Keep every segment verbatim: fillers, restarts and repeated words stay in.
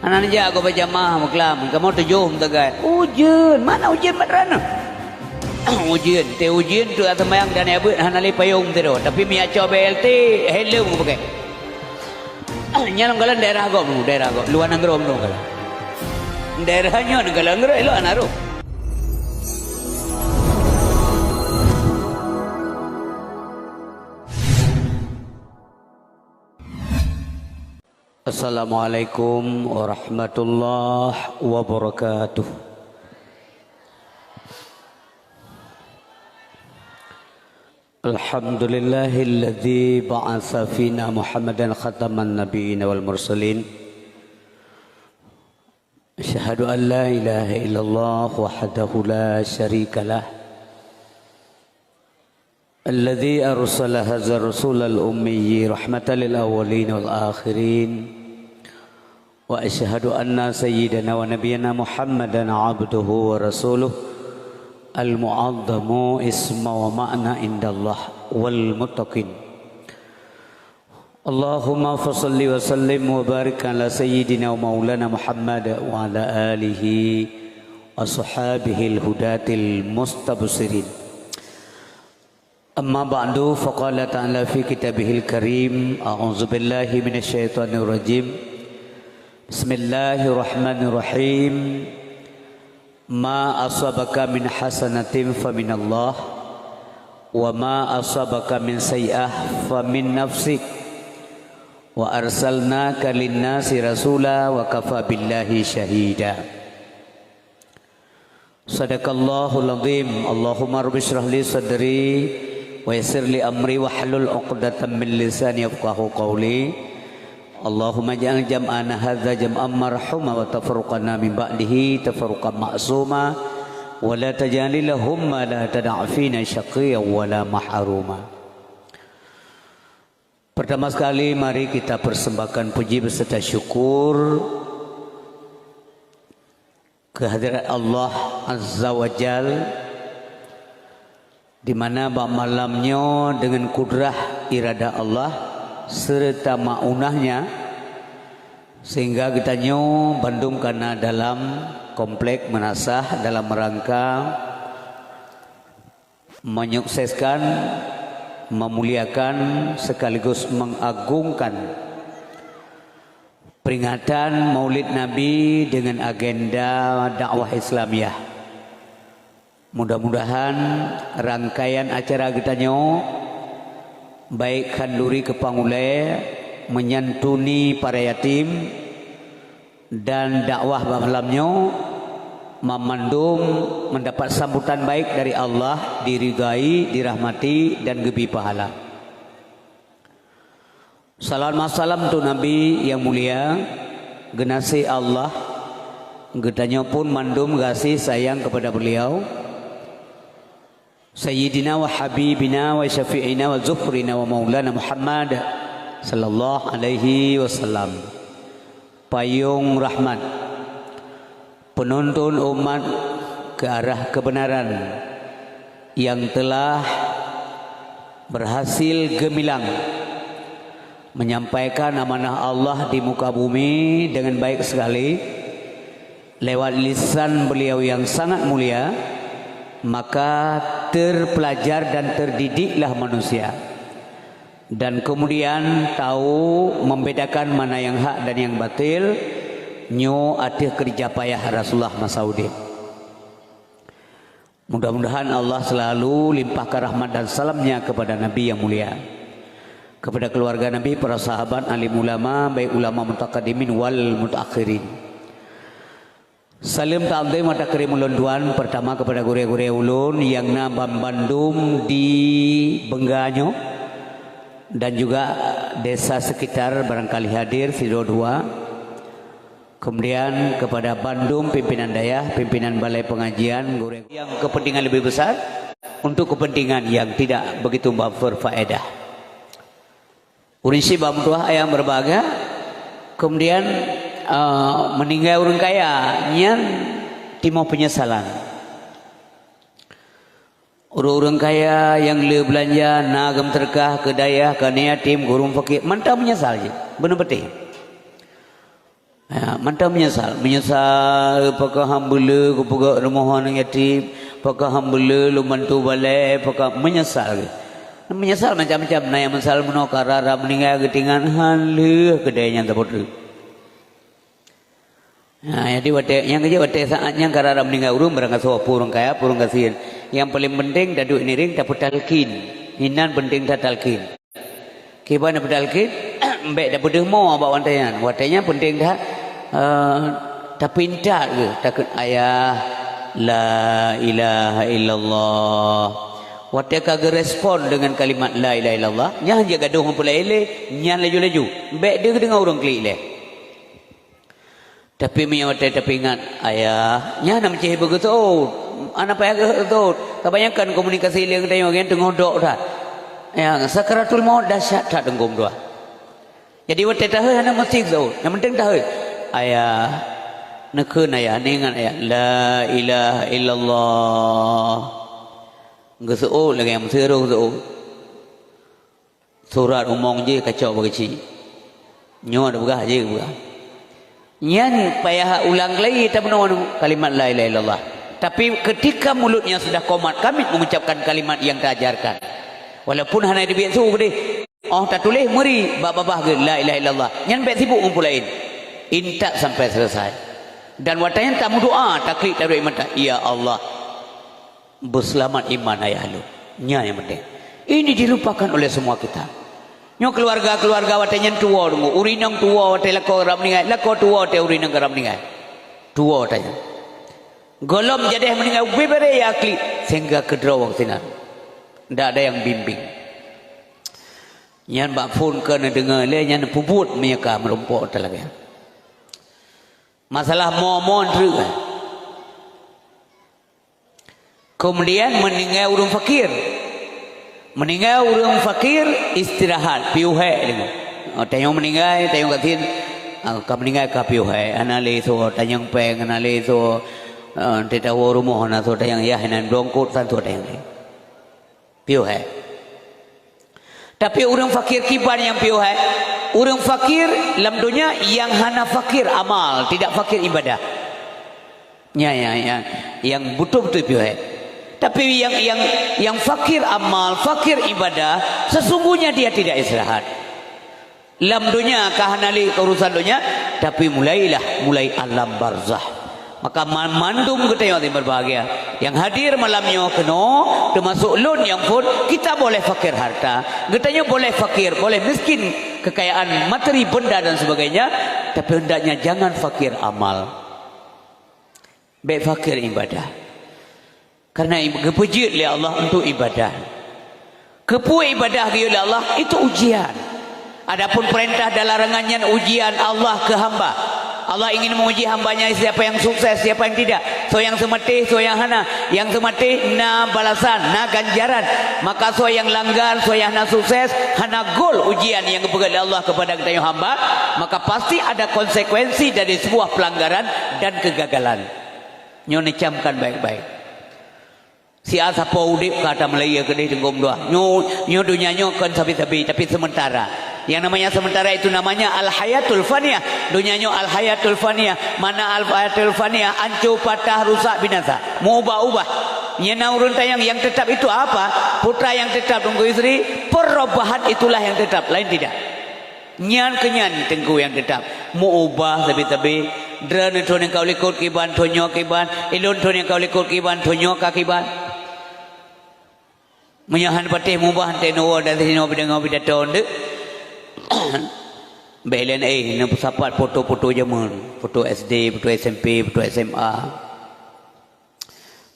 Hana neujak gob jamaah meuklam, kamoe tujoh meutagat. Ujeuen, mana ujeuen mat droeneuh? Ujeuen, teuh ujeuen teuk seumayang dan ya beuet hana lé payong sidroe, tapi miacoe B L T, helm geupakai. Nyan lam kalon daerah gob, daerah gob, luwa nanggroe meunoe kalon. Daerah nyoe lam kalon nanggroe, ilok hana rôh. Assalamualaikum warahmatullahi wabarakatuh. Alhamdulillahilladzi ba'atsa fina Muhammadan khataman nabiyyin wal mursalin. Asyhadu an la ilaha illallah wahdahu la syarikalah. Alladzi arsala hadzal rasulal ummiyyi rahmatan lil awwalin wal akhirin. Wa asyhadu anna sayyidana wa nabiyyana Muhammadan abduhu wa rasuluh, al-mu'azzamu isma wa ma'na indallah wal muttaqin. Allahumma fasalli wa sallim wa barik ala sayyidina wa maulana Muhammad wa ala alihi wa ashabihil hudatil mustabshirin. Amma ba'du, faqala ta'ala fi kitabihil karim, a'udzubillahi minasyaitonirrajim. Bismillahirrahmanirrahim. Ma asabaka min hasanatin faminallah, wa ma asabaka min sayyi'ah famin nafsik, wa arsalnaka linnasi rasula wa kafa billahi syahida. Sadaqallahul azim. Allahumma rabbi shrah li sadri wa yassir li amri wahlul 'uqdatam min lisani yafqahu qawli. Allahumma ij'al jam'ana hadza jam'an marhuma wa tafarruqana min ba'dihi tafarruqan ma'suma wa la taj'al lahum ma la tada'fina syaqiyya wa la mahruma. Pertama sekali, mari kita persembahkan puji beserta syukur kehadirat Allah Azza wa Jal, di mana bak malam nyoe dengan kudrah iradah Allah serta maunahnya, sehingga geutanyoe bandum kana dalam komplek meunasah dalam rangka menyukseskan, memuliakan sekaligus mengagungkan peringatan Maulid Nabi dengan agenda dakwah Islamiyah. Mudah-mudahan rangkaian acara geutanyoe, baik khanduri keupang ulée, menyantuni para yatim, dan dakwah bak malam nyoe, mamandum mendapat sambutan baik dari Allah, diridai, dirahmati, dan geubri pahala. Salawat masalam untuk Nabi yang mulia, geunaséh Allah, geutanyoe pun mandum gaséh sayang kepada beliau, Sayyidina wa habibina wa syafi'ina wa zuhrina wa maulana Muhammad sallallahu alaihi wasallam. Payung rahmat, penuntun umat ke arah kebenaran yang telah berhasil gemilang menyampaikan amanah Allah di muka bumi dengan baik sekali lewat lisan beliau yang sangat mulia, maka terpelajar dan terdidiklah manusia. Dan kemudian tahu membedakan mana yang hak dan yang batil, nyoe ateueh kerja payah Rasulullah masa udeb. Mudah-mudahan Allah selalu limpahkan rahmat dan salamnya kepada Nabi yang mulia, kepada keluarga Nabi, para sahabat, alim ulama, baik ulama mutaqaddimin wal mutaakhirin. Saleuem ta'zim wa takrim ulôn tuan, pertama kepada gurée-gurée ulôn nyang na ban bandum di Bengga nyoe dan juga desa sekitar barangkali hadir sidroe dua. Kemudian kepada bandum pimpinan dayah, pimpinan balai pengajian, gurée nyang kepentingan lebih besar untuk kepentingan yang tidak begitu berfaedah. Ureuëng syiek bak meutuah ayam berbahagia, kemudian, eh, meninggai ureuëng kaya, nyan timoh penyesalan. Ureuëng-ureuëng kaya nyang le beulanja na geumeuteureukah keu dayah, keu aneuk yatim, keu ureuëng fakir, mantong meunyeusal jih. Beuna beuteh. Ya, mantong meunyeusal. Meunyeusal pakon han beu le kupeugöt rumoh aneuk yatim, pakon han beu le lôn bantu balè, pakon meunyeusal. Meunyeusal macam-macam. Na nyang meusal meunoe ka rara meuninggai geutinggai han lheueh keudeh nyan saboh treuk. Ha, jadi watèe, nyang keujeuet watèe saat nyan ka rara meuninggai ureueng, barangkasoe peue ureueng kaya, peue ureueng gasien. Nyang paleng penting taduek niring tapeutalkin. Inan penting that talkin. Kiban tapeutalkin, bèk tapeudeuh mo bak watèe nyan. Watèe nyan penting that, eh, tapintat geuh, takheun, "Ayah, la ilaha illallah." Watèe ka geurespon deungon kalimat la ilaha illallah, nyan han jeuet gadoh ngon peulaén lé, nyan laju-laju. Bèk deuh deungon ureueng klik lé. Tapi meunyoe watèe tapeuingat, "Ayah," nyan na meucéh beugeuseuôt. Hana payah geuseuôt. Tabayangkan komunikasi lé geutanyoe nyan teungoh dok that. Nyang sakaratul maut dahsyat that teungku meutuah. Jadi watèe tahôi hana meusti geuseuôt. Nyang penting tahôi. "Ayah." Neukheun ayah, neuingat ayah. "La ilaha illallah." Geuseuôt lagèe nyang meusti roh geuseuôt. Surat umong jih kacok bak keuchik. Nyoe tapeugah jih peugah. Nyan payah ulang lé tabunoe kalimat la ilaha illallah. Tapi ketika mulutnya sudah komat kamit mengucapkan kalimat yang diajarkan. Walaupun hana dibiet su keudeh. Oh tatuléh meuri bak babah geuh la ilaha illallah. Nyan bèk sibuk ngon peue laén. Intat sampai selesai. Dan watèe nyan tameudoa, taklik taduek mata, "Ya Allah, beuseulamat iman ayah lôn." Nyan nyang penting. Ini dilupakan oleh semua kita. Nyoe keuluwarga-keuluwarga watèe nyan tuwoe deungoe, ureueng inong tuwoe watèe lakoe rab meuninggai, lakoe tuwoe watèe ureueng inong rab meuninggai. Tuwoe watèe nyan. Gohlom jadeh meuninggai ubé béré ya klik, sehingga keudroe sinan. Ndak ada yang bimbing. Nyan bak phon keu neudeungoe lé nyan peubuet meunyoe ka meurumpok teulagèe. Masalah mo-mo treuk. Kemudian meuninggai ureueng fakir. Meuninggai ureueng fakir, istirahat, piôh hék deungoe. Oh, tanyoe meuninggai, tanyoe gasien, ah, ka meuninggai ka piôh hék. Hana lé soe tanyong péng, hana lé soe, ah, teuka woe rumoh, hana soe tanyong yah, hana brongkot, san soe tanyong lé. Piôh hék. Tapi ureueng fakir kiban nyang piôh hék? Ureueng fakir lam donya nyang hana fakir amal, tidak fakir ibadah. Nyan, nyan, nyan, nyang beutôi-beutôi piôh hék. Tapi nyang, nyang, nyang fakir amal, fakir ibadah, sesungguhnya dia tidak istirahat. Lam donya ka hana lé keurusan donya, tapi mulailah, mulai alam barzakh. Maka ma-, mandum geutanyoe nyang berbahagia, nyang hadir malam nyoe keunoe, teumasok lôn nyang phôn, kita boleh fakir harta, geutanyoe boleh fakir, boleh miskin kekayaan materi, benda dan sebagainya, tapi hendaknya jangan fakir amal. Bèk fakir ibadah. Karena i-, geupeujeuet lé Allah untuk ibadah. Keupeue ibadah geuyue lé Allah, itu ujian. Adapun peurintah dan larangan nyan ujian Allah keu hamba. Allah ingin menguji hamba-Nya siapa yang sukses, siapa yang tidak. Soe nyang seumatéh, soe nyang hana. Nyang seumatéh na balasan, na ganjaran. Maka soe nyang langgar, soe nyang hana sukses, hana gol ujian nyang geupeugét lé Allah kepada geutanyoe hamba, maka pasti ada konsekuensi dari sebuah pelanggaran dan kegagalan. Nyoe neucamkan baik-baik. Siat sapo udép ka tameulaiya keudeh teungku meutuah. Nyoe, nyoe donya nyoe kon sabe-sabe, tapi sementara. Yang namanya sementara itu namanya al-hayatul faniyah. Donya nyoe al-hayatul faniyah. Makna al-hayatul faniyah, ancô, patah, rusak, binasa. Meuubah-ubah. Nyan na ureueng tanyong, yang tetap itu apa? Putra yang tetap, teungku istri, perubahan itulah yang tetap, lain tidak. Nyan keuh nyan teungku nyang teutap, meu-ubah sabe-sabe. Droeneuh thon nyang ka u likot kiban, thon nyoe kiban, ulôn thon nyang ka u likot kiban, thon nyoe ka kiban. Meunyoe han patéh meubah, han teunoe dan sinoe peudeungoe pidato eunteuk, bèk lé, eh, neupeusapat foto-foto jameun, foto S D, foto S M P, foto S M A.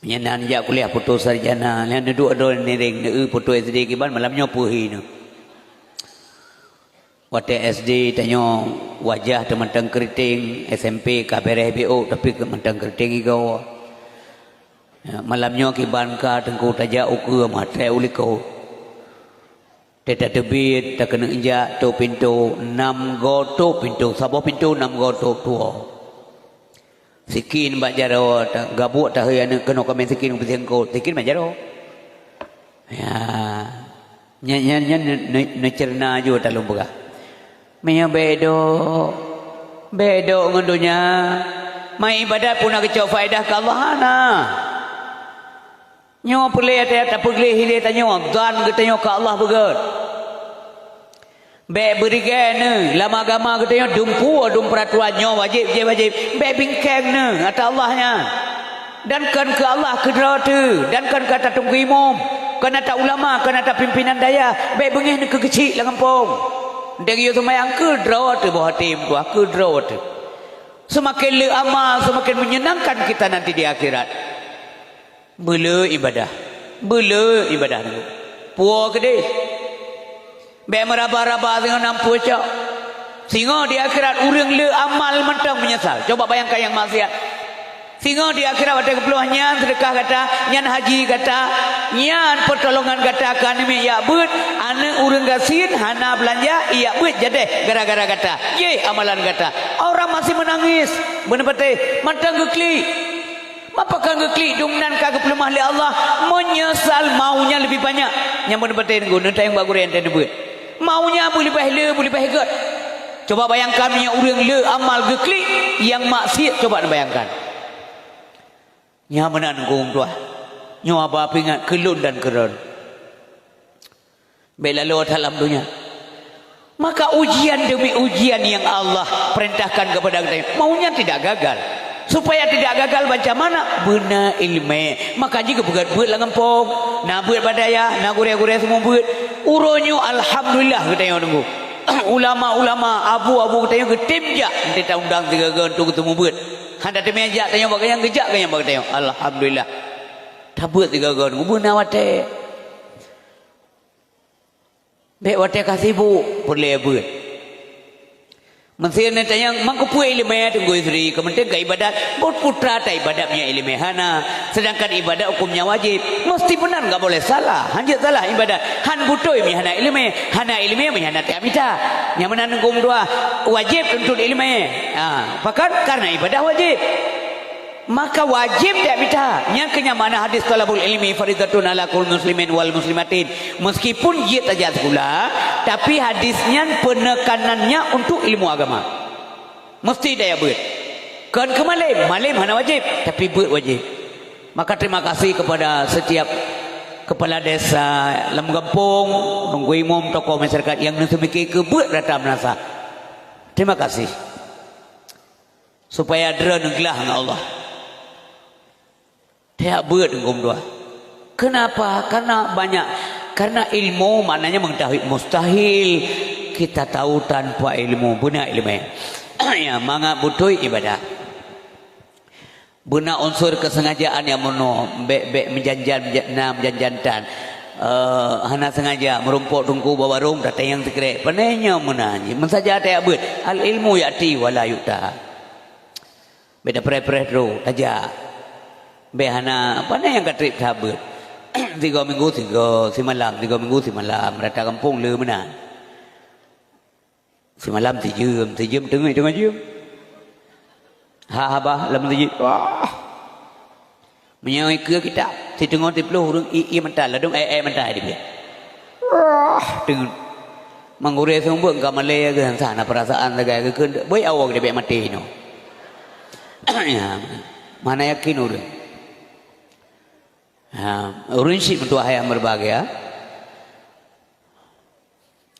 Meunyoe na neujak kuliah foto sarjana, nyan neuduek droe nireng, neu-eu foto S D kiban, malam nyoe peue hi nyoe. Watèe S D tanyoe wajah teuh mantong keuriteng, S M P ka bèrèh biôk tapi keu mantong keuriteng igoe. Ya, malam nyoe kiban ka teungku tajak ukeue maté u likot. Teutateubiet, takeuneuk jak, tôp pintoe, nam goe tôp pintoe, saboh pintoe nam goe tôp tuwoe. Sikin bak jaroe, ta-, gabuek tahôi aneuk keunoe kamé sikin u pisengkot, sikin bak jaroe. Ya. Nyan, nyan, nyan ne-, ne-, neuceureunya ju ata lôn peugah. Meunyoe bèk dok, Bék dok ngon donya. Meuibadat peue na geucok faedah keu Allah, hana. Nyoe peureulée that tapeugleh ilée tanyoe, dhan geutanyoe keu Allah beugét. Bék beurigée neuh, lam agama geutanyoe dumpeue dum peuraturan nyoe wajéb, jih wajéb. Bék bingkeng neuh, ata Allah nyan. Dan kon keu Allah keudroe teuh, dan kon keu ata teungku imum, kon ata ulama, kon ata pimpénan dayah, bék beungéh neuh keu keuchik lam gampông. Degiyue seumayang keudroe teuh boh até meutuah, keudroe teuh. Seumaken le amal, seumaken meunyeunangkan kita nanti di akhirat. Beuleu ibadah. Beuleu ibadah nunggu. Puwoe keudeh. Bék meuraba-raba singoh nam pucok. Singoh di akhirat ureuëng le amal mantong meunyeusal. Coba bayangkan nyang maksiat. Singoh di akhirat watée geupluh nyan seudeukah gata, nyan haji gata, nyan peutolongan gata ka neumiet jak beuet, aneuëk ureuëng gasien hana beulanja, ijak beuet jadeh gara-gara gata. Jih amalan gata. Orang masih menangis. Beuneupatéh, mantong geuklik. Mapa ka geuklik dum nan ka geupeuleumah lé Allah, meunyeusal maunya leubeh banyak. Nyang beuneupatéh nunggu, neutayang bak gurée teuh neubeuet. Maunya beuleubeh le, beuleubeh gét. Coba bayangkan meunyoe ureuëng le amal geuklik, nyang maksiat coba neubayangkan. Nyan meunan nunggu tuah. Nyoe haba peuingat keu lôn dan keu droen. Bék laloe that lam donya. Maka ujian demi ujian yang Allah perintahkan kepada kita, maunya tidak gagal. Supaya tidak gagal macam mana? Beuna iéleumé. Maka jih geupeugét beuet lam gampông. Na beuet bak dayah, na gurée-gurée seumeubeuet. Uroe nyoe alhamdulillah geutanyoe nunggu. Ulama-ulama, abu-abu geutanyoe geutem jak, nanti taundang sigoe-goe untuk geuteumé beuet. Hana teumé jak tanyoe bak geutanyoe, geujak geutanyoe bak geutanyoe. Alhamdulillah. Tabeuet sigoe-goe nunggu beuna watée. Bék watée ka sibuk peureulée beuet. Meusé neutanyong, "Mang keupeue iéleumé teunggu istri? Keumeunteung ka ibadat, buet putra ta ibadat meunyoe iéleumé hana, sedangkan ibadat huköm nyan wajéb." Meusti meunan, enggak boleh salah. Hanjeuet salah ibadat. Han beutôi meunyoe hana iéleumé, hana iéleumé meunyoe hana tajak mita. Nyang meunan huköm dua, wajéb tuntut iéleumé. Ha, pakon? Karena ibadat wajéb. Maka wajéb tajak mita. Nyan keuh nyang makna hadis thalabul ilmi faridatun ala kulli muslimin wal muslimatin. Meskipun jeuet tajak sikula, tapi hadis nyan peunekanannya untuk ilmu agama. Mesti tajak beuet. Kon keu malém, malém hana wajéb, tapi beuet wajéb. Maka terima kasih kepada setiap kepala desa lam gampông, teungku imum, tokoh masyarakat nyang neuseumiké keu beuet rata meunasah. Terima kasih. Supaya droe neuglah ngon Allah. Tajak beuet huköm dua. Kenapa? Karena banyak, karena ilmu maknanya mengetahui mustahil kita tahu tanpa ilmu. Beuna iéleumé. Ya, mangat beutôi ibadat. Beuna unsur kesengajaan nyang meunoe, bék-bék meujanjan, na meujanjan tan. Eh, hana sengaja meurumpok teungku bak warong, tatanyong sikrek. Pane nyoe meunan jih. Meusaja tajak beuet. Al ilmu ya'ti wa la yu'ta. Bék tapreh-preh droe, tajak. Bék hana, pane nyang ka treb that beuet. Sigoe minggu sigoe, simalam, sigoe minggu simalam, rata gampông le meunan. Simalam sijeuem, sijeuem teungeut, teungeut jeuem. Ha, haba lam masjid. Wah. Meunyoe ikeue kitab, siteungoh siploh ureuëng ie-ie mata, ladôm ék-ék mata di piet. Wah, teungeut. Mang gurée seumeubeuet ka malée geuh, sa na peurasaan sagai geukheun, beuet awak dia bék maté inoe. Ya, mana yakin ureuëng. Ha, ureuëng syiek meutuah nyang berbahagia.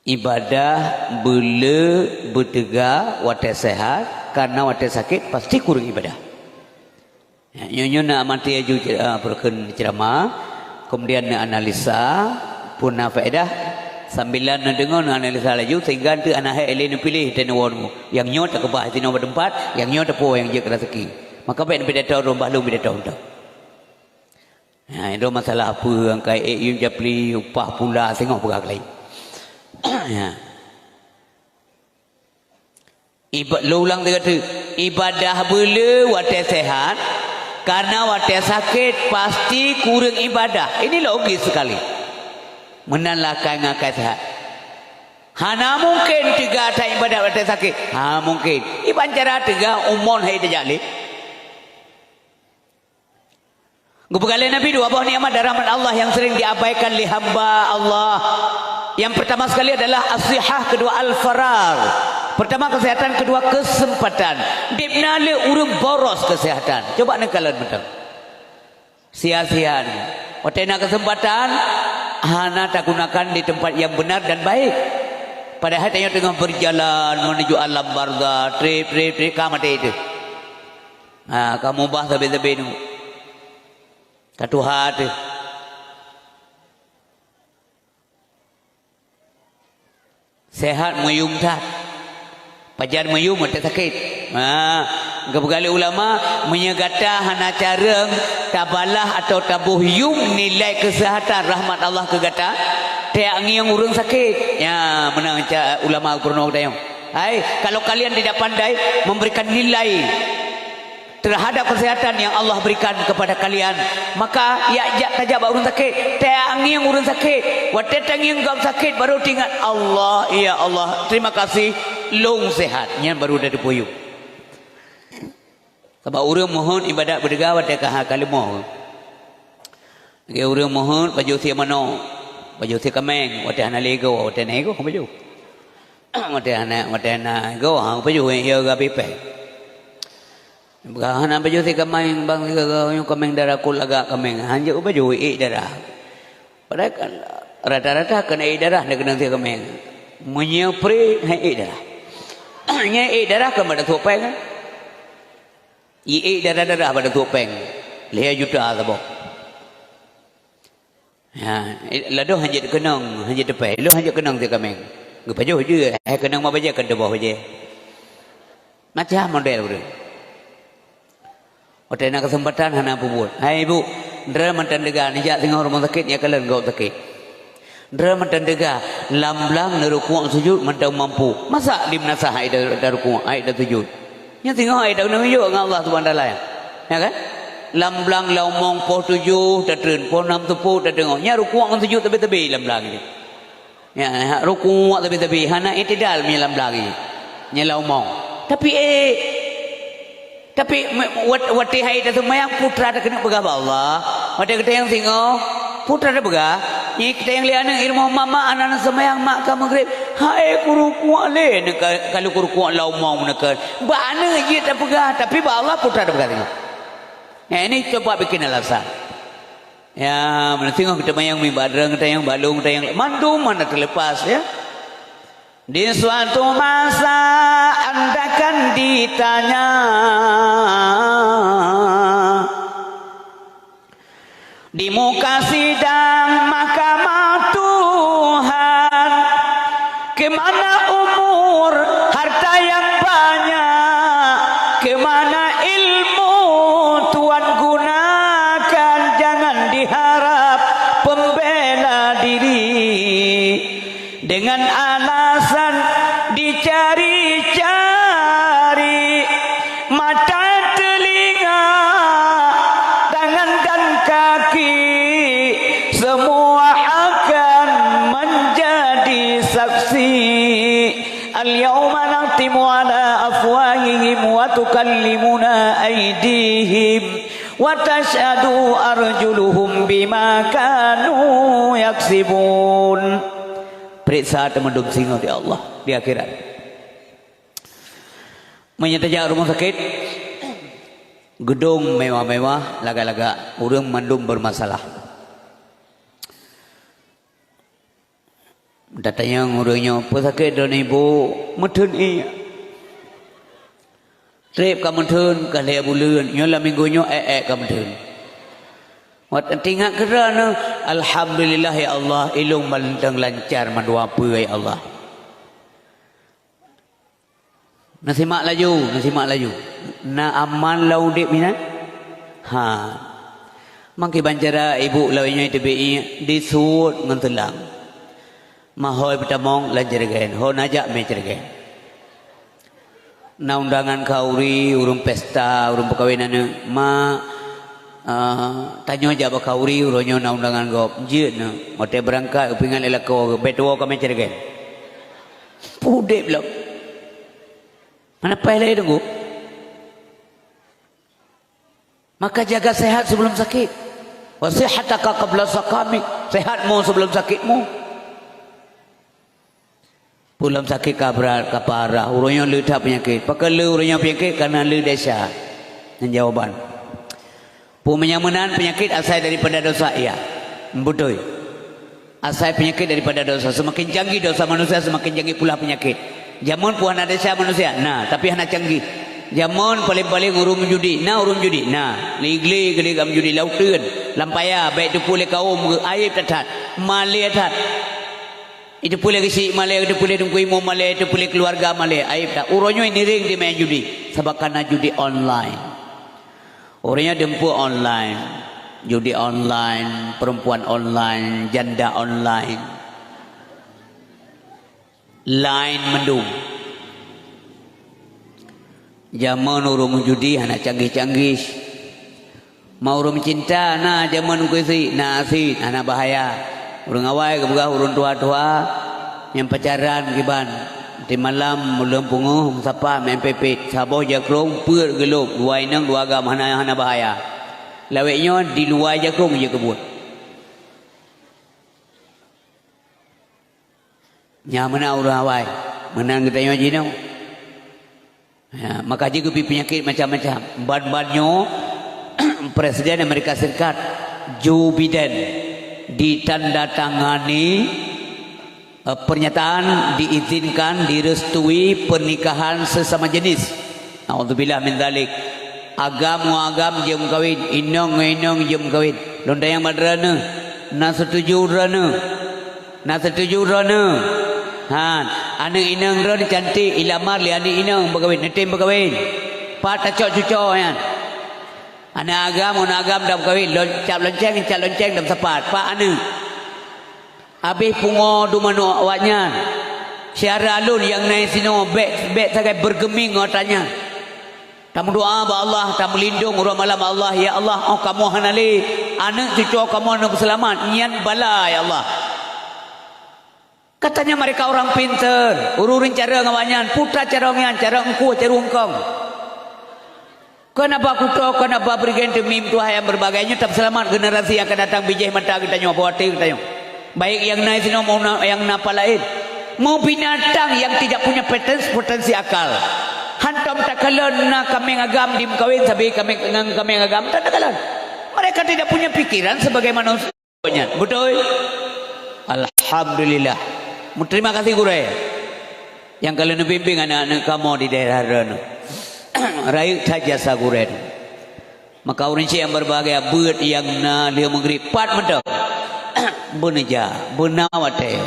Ibadah beuleu beuteuga watée sehat, karena watée sakét pasti kureueng ibadah. Ya, nyoe, nyoe na amati laju ce-, ah, peureukeun ceramah, kemudian na analisa, pun na faedah. Sambilan na deungoe na analisa laju, sehingga eunteuk hana hék lé neupiléh teuh neuwoe nyoe. Nyang nyoe takeubah sinoe bak teumpat, nyang nyoe tapuwoe nyang jeuet keu raseuki. Maka bék neupidato rhom bah lôn pidato mantong. Ha, itu masalah apa angkai ék yum japli, upah pula, singoh peugah kali. Ya. Iba-, lôn ulang tiga kali. Ibadah beuleu watée sehat, karena watée sakét pasti kureueng ibadah. Ini logis sekali. Meunan lakée ngakai sehat. Hana mungken teuga that ibadat watée sakét. Ha, mungken. Iban cara teuga umon hai tajak lé. Geupeugah lé Nabi dua boh nikmat dan rahmat Allah yang sering diabaikan lé hamba Allah. Yang pertama sekali adalah as-sihah, kedua al-faragh. Pertama kesehatan, kedua kesempatan. Deb na lé ureuëng boros kesehatan. Coba neukalon mantong. Sia-sia nyoe. Watée na keuseumpatan, hana tagunakan di teumpat nyang beunar dan baik. Padahai tanyoe teungoh beujalan menuju alam barzah, treb, treb, treb, ka maté teuh. Ha, ka mubah sabe-sabe nyoe. Ka tuha teuh. Sehat meuyum that. Pajan meuyum watée sakét. Ha, geupeugah lé ulama, meunyoe gata hana careueng tabalah atawa taboh yum nilai keuseuhatan rahmat Allah keu gata, tajak ngieng ureuëng sakét. Nyan meunan ca-, ulama geupurunoe geutanyoe. Hai, kalau kalian tidak pandai memberikan nilai terhadap kesehatan yang Allah berikan kepada kalian, maka ya, jak tajak bak ureuëng sakét, tajak ngieng ureuëng sakét. Watée tangieng gob sakét, baru teuingat, "Allah, ya Allah, terima kasih, lôn sehat." Nyan baru tateupue yum. Sabab ureuëng meuheuet ibadat beudeuga watée ka ha ka leumoh. Lagée ureuëng meuheuet pajoh sie manok, pajoh sie kaméng, watée hana lé igoe, watée na igoe pajoh. Watée hana, watée na igoe, ha, pajoh, ya, gabeh péng. Bukan hana pajoh sie kaméng, bang, nyoe kaméng darah, kul lagak kaméng. Hanjeuet pajoh, ék darah. Padahai kan rata-rata keuneuk ék darah, na keuneuk sie kaméng. Meunyoe pre, han ék darah. Nyan ék darah kan bak tasôk péng kan? Ék darah-darah bak tasôk péng. Lhée juta saboh. Ha, ladôm hanjeuet keunong, hanjeuet teupée. Lôn hanjeuet keunong sie kaméng. Geupajoh jeuet, hai keunong ma bajée kan teuboh bajée. Macam model ureuëng. Watée na keuseumpatan hana peubuet. Hai ibu, droe mantong teuga neujak singoh rumoh sakét, nyan kalon gob sakét. Droe mantong teuga lam blang neurukuk sujud mantong mampu. Masa di meunasah hai ta-, tarukuk, hai tasujud. Nyan singoh hai taneuk yue ngon Allah Subhanahu Wa Taala. Ya kan? Lam blang lam umong poh tujoh tatreun, poh nam teupeu tateungoh. Nyan rukuk ngon sujud tabi-tabi lam blang nyan. Ya, rukuk tabi-tabi, hana i'tidal meunyoe lam blang nyan. Nyan lam umong. Tapi, eh, tapi, me-, wat-, watée hai taseumayang, putra takeuneuk peugah bak Allah. Watée geutanyong singoh, putra tapeugah, nyan geutanyong lé aneuk i rumoh, "Mak, mak, aneuk seumayang, mak, ka meugreb." "Hai, kurukuk lé, neuka-, ka lheueh kurukuk lam umong neuka." Bak aneuk jeuet tapeugah, tapi bak Allah putra tapeugah singoh. Nyan, ini coba bikin alasan. Ya, meunan singoh geuteumanyong miet bak droe, geutanyong bak lôn, geutanyong mandum hana teulepas, ya. Di suatu masa anda akan ditanya, di muka sidang mahkamah Tuhan, kemana umur, harta yang banyak, kemana ilmu Tuhan gunakan, jangan diharap pembela diri. Dengan alasan dicari-cari, mata, telinga, tangan dan kaki, semua akan menjadi saksi. Al-yauma nakhtimu ala afwahihim wa tukallimuna aidihim wa tashhadu arjuluhum bima kanu yaksibun. Peuriksa teumandum singoh di Allah di akhirat. Meunyoe tajak rumoh sakét, geudong mewah-mewah, lagak-lagak, ureuëng mandum bermasalah. Tatanyong ureuëng nyoe, "Peue sakét droeneuh, Ibu?" "Meutheun ié." "Treb ka meutheun, ka lhée buleuen, nyoe lam minggu nyoe ék-ék ka meutheun." Wat teuingat keu droeneuh, "Alhamdulillah ya Allah, ilôn mantong lancar mandua peue ya Allah." Neusimak laju, neusimak laju. Na aman lam udeb nyan? Ha. Mangkiban cara ibu lawét nyoe teubiet, disuet ngon seulang. Mahôi peutamong lam jeureuen, ho najak mé jeureuen. Na undangan khauri, ureuëng pesta, ureuëng peukawen aneuk, ma, ah, tanyoe jak bak khauri, uroe nyoe na undangan gob. Jeuet nyoe, watée beurangkat, geupeuingat lé lakoe, bék tuwoe ka mé jeureuen. Peue udeb lom. Hana paih lé teungku. Maka jaga sehat sebelum sakit. Wa sihhataka qabla saqamik. Sehatmu sebelum sakitmu. Peue lom sakét ka brat, ka parah, uroe nyoe le that peunyakét. Pakon le uroe nyoe peunyakét? Kareuna le desya. Nyan jawaban. Peue meunyo meunan peunyakét asai daripada dosa, iya. Beutôi. Asai peunyakét daripada dosa. Seumaken canggih dosa manusia, seumaken canggih pula peunyakét. Jameun peue hana desya manusia? Na, tapi hana canggih. Jameun paleng-paleng ureuëng meujudi. Na ureuëng meujudi? Na. Gle-gle keudeh ka meujudi lam uteuen, lam paya, bék teupeu lé kawöm, aib that-that. Malée that. Iteupeu lé geusyik malée, iteupeu lé teungku imum malée, iteupeu lé keuluwarga malée, aib that. Uroe nyoe nireng dimé judi, sabab kana judi online. Uroe nyoe deumpue online, judi online, perempuan online, janda online. Laén mandum. Jameun ureuëng meujudi hana canggih-canggih. Ma ureuëng meucinta na jameun keu si, na cit, hana bahaya. Ureuëng awai geupeugah ureuëng tuha-tuha nyang pacaran kiban. Di malam ulôn pungoh meusapa meu'en pepet, saboh jakrong peuet geulop, dua inong dua agam, hana, hana bahaya. Lawét nyoe di luwa jakrong jeuet keu buet. Nyan meunan ureuëng awai, meunan geutanyoe jinoe. Ya, maka jeuet geubri peunyakét macam-macam. Ban-ban nyoe Presiden Amerika Serikat Joe Biden ditandatangani, eh, pernyataan diizinkan, direstui pernikahan sesama jenis. Naudzubillah min dzalik. Agam ngon agam jeuet meukawen, inong ngon inong jeuet meukawen. Lôn tanyong bak droeneuh, na seutuju droeneuh? Na seutuju droeneuh? Han, aneuëk inong droeneuh cantik, ilamar lé aneuëk inong beukawen, neutem beukawen. Pat tacok cucoe nyan? Aneuëk agam ngon agam dap meukawen, lon-, cap lonceng, cap lonceng dap sapat. Pat aneuëk? Abéh pungo dum aneuëk awaknyan. Syedara lôn nyang na sinoe bék, bék sagai beureugeumeng ngon atra nyan. Tameudoa bak Allah, tameulindong uroe malam bak Allah, "Ya Allah, óh kamoe hana lé, aneuëk cucoe kamoe hana peuseulamat, nyan bala, ya Allah." Katanya mereka orang pintar, ureuëng carông awaknyan, putra carông nyan, carông eungkôt, carông eungkông. Kon haba kuto, kon haba beureugén teumim tuha nyang beureubagai nyoe tapeuseulamat generasi nyang akan datang, bijéh mata geutanyoe, bak watée geutanyoe. Baik nyang na sinoe maupun nyang na pat laén. Meubinatang nyang tidak punya potensi, potensi akal. Hantom takalon na kaméng agam dimeukawen sabe kaméng, ngon kaméng agam, hantom takalon. Mereka tidak punya pikiran sebagai manusia. Beutôi? Alhamdulillah. Meuterima kasih gurée nyang ka lheueh neubimbéng aneuëk-aneuëk kamoe di daerah droeneuh. Rayeuk that jasa gurée. Maka ureuëng syedara nyang beureubahagia, beuet nyang na lheueh meugrib pat mantong. Beuneujak, beuna watée.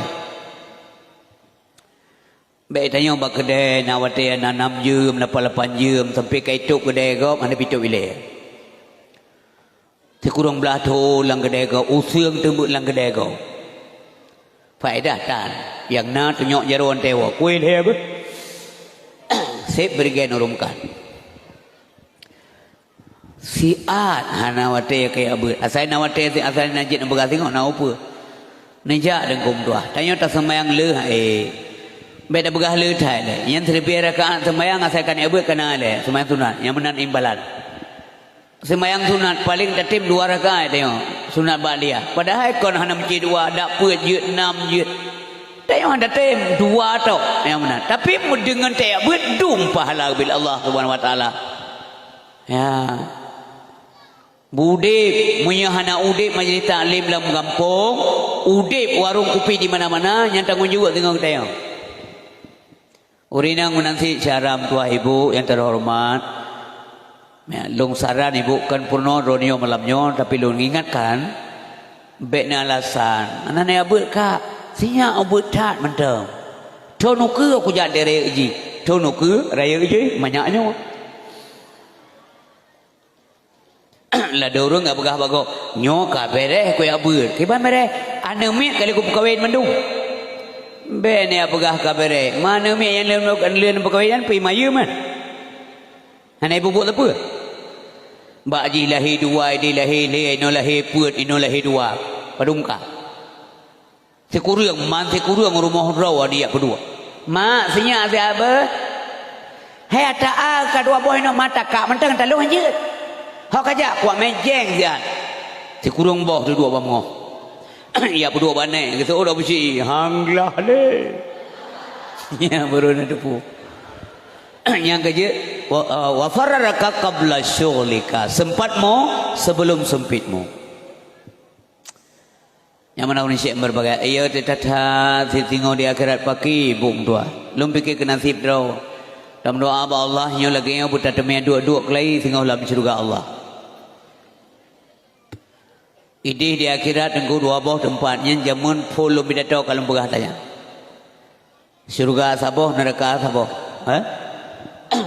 Bék tanyoe bak keudée na watée na nam jeuem, na pat lapan jeuem, sampoe ka itôb keudée gob, hana itôb ilée. Sikureueng blaih thon lam keudée gob, useueng teumeuk lam keudée gob. Faedah tan, nyang na tunyok jaroe teuwoe, kueh lhée beuh. Seb beureugen ureuëng kan. Siat hana watée keu jak beuet. Asai na watée, asai na jeuet neupeugah singoh na upeue. Neujak deungon tuha. Tanyoe taseumayang leuh, eh. Bék tapeugah leuh that lé. Nyan siribée rakaat seumayang asai ka neujak beuet kana lé. Seumayang sunat. Nyang meunan imbalan. Seumayang sunat paleng tatem dua rakaat tanyoe. Sunat ba'diyah. Padahai kon hana meucit dua, dak peuet jeuet, nam jeuet. Tanyoe hana tatem dua tok nyang meunan. Tapi meudeungon tajak beuet dum pahala ubit Allah Subhanahu wa Taala. Ya. Udeb, meunyoe hana udeb majlis taklim lam gampông, udeb warong kupi di mana-mana, nyan tanggong jaweueb teungoh geutanyoe. Ureuëng inong meunan cit syedara meutuah ibu nyang teuhoreumat. Ya, lôn saran ibu kon peurunoe droeneuh malam nyoe, tapi lôn ingatkan, bék na alasan. Hana neujak beuet kak, sinyak beuet that mantong. Thon ukeue kujak di rayeuk jih, thon ukeue rayeuk jih manyak nyoe. Ladôm ureuëng ka peugah bak gob, "Nyoe ka bèrèh kujak beuet." Kiban bèrèh? Aneuëk miet ka lheueh kupeukawen mandum. Bék neujak peugah ka bèrèh. Ma aneuëk miet nyang lheueh, lheueh neupeukawen nyan pih mayeuem nyan. Hana ibubuet sapeue. Bak jih lahé dua, idéh lahé lhée, inoe lahé peuet, inoe lahé dua. Padum ka. Sikureueng, man sikureueng rumoh droe dijak peuduek. "Mak, sinyak siat beuh." "Hai ata a, ka dua boh inoe mata kak mantong talôn hanjeuet." "Ho kajak kuat mejeng siat." Sikureueng boh duduek bak meungoh. Jak peuduek bak nèk, geuseuôt dak beusi, "Hang glah lé." Ya, baru na teupeu. Nyang keujeuet, wa, eh, wa farraka qabla syughlika, sempatmu sebelum sempitmu. Nyang mana ureuëng syek meureubagai, "Iya, teutatha sitingoh di akhirat paki, bung tuha. Lôn pike keu naseb droe. Lôn doa bak Allah, nyoe lagée nyoe beutateumé duek-duek keulai singoh lam syeuruga Allah." Ideh di akhirat teungku dua boh teumpat, nyan jameun phon lôn pidato ka lôn peugah tanya. Syeuruga saboh, neuraka saboh. Eh?